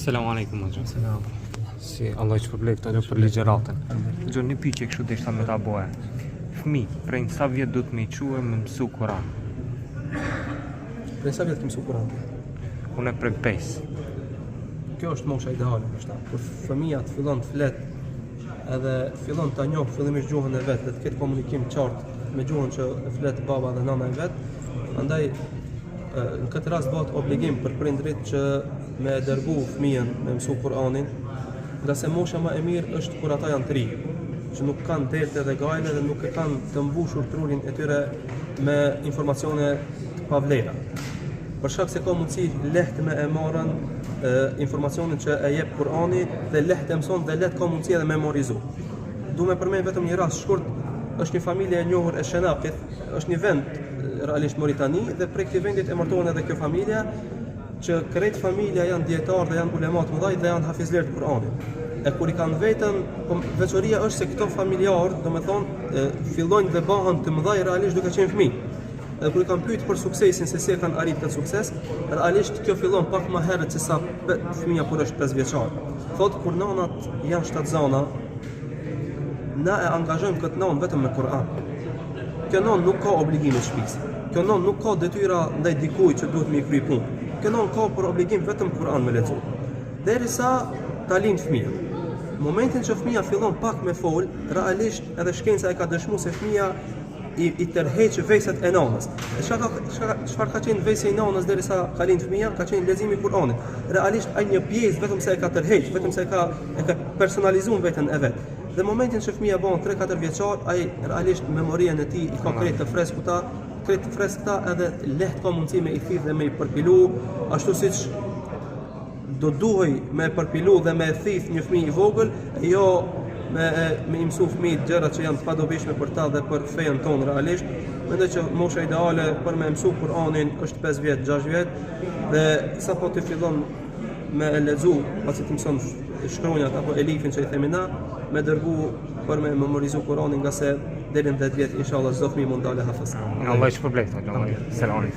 Selam alejkum hoxha. Selam. Si Allah ju shpërbleftë hoxha për ligjëratën. Hoxha një pyetje kështu deshta me ta bo. Fëmijë, prej sa vjet duhet me i çue me mësu Kur'an? Prej sa vjet ke mësu Kur'an ti? Unë prej 5. Kjo është mosha ideale, ndoshta. Kur fëmija të fillon të flet edhe fillon ta njohë fillimisht gjuhën e vet dhe të ketë komunikim qartë me gjuhën që e flet baba dhe nana e vet, andaj në këtë rast bëhet obligim për prindrit që me e dërgu fëmijën me mësu Kur'anin, ngase mosha më e mirë është kur ata janë të ri, që nuk kanë derte dhe gajle dhe nuk e kanë të mbushur trurin e tyre me informacione të pavlera. Për shkak se ka mundësi lehtë me e marrën e, informacionin që e jep Kur'ani dhe lehtë e mëson dhe lehtë ka mundësi edhe memorizu. Du me përmend vetëm një rast shkurt, është një familje e njohur e Shenakit, është një vend realisht Mauritani dhe prej këtij vendit emërtohen edhe kjo familja që krejt familja janë dietar dhe janë ulema të mëdhaj dhe janë hafizlerë të Kur'anit. E kur i kanë vetën, po veçoria është se këto familjarë, domethënë, fillojnë dhe bëhen të mëdhaj realisht duke qenë fëmijë. Edhe kur i kanë pyet për suksesin se si e kanë arritur këtë sukses, realisht kjo fillon pak më herët se sa fëmija kur është 5 vjeçar. Thotë kur nanat janë shtatzana, na e angazhojmë këtë nanë vetëm me Kur'an. Kjo nanë nuk ka obligime të shtëpisë. Kjo nanë nuk ka detyra ndaj dikujt që duhet me i kry punë. Kjo nanë ka për obligim vetëm Kur'an me lexu. Derisa ta lind fëmijën. Momentin që fëmija fillon pak me fol, realisht edhe shkenca e ka dëshmuar se fëmija i, i tërheq veset e nanës. E çka ka çka çfarë ka qenë vesi i nanës derisa ka lind fëmija, ka qenë leximi i Kur'anit. Realisht ai një pjesë vetëm se e ka tërheq, vetëm se e ka e ka personalizuar veten e vet. Dhe momentin që fëmija bën 3-4 vjeçar, ai realisht memorien e tij i ka krejt të freskëta, krejt të freskëta edhe lehtë ka mundësi me i thith dhe me i përpilu, ashtu siç do duhej me përpilu dhe me thith një fëmijë i vogël, e jo me me i mësu fëmijët gjëra që janë të padobishme për ta dhe për fejen tonë realisht. Mendoj që mosha ideale për me mësu Kur'anin është 5 vjet, 6 vjet dhe sapo të fillon me e lexu, pasi të mëson shkronjat apo elifin që i themi na, me dërgu për me memorizu Kur'anin ngase deri në 10 vjet inshallah çdo fëmijë mund dalë hafëz. Allah ju shpërbleftë, Allah. Selam.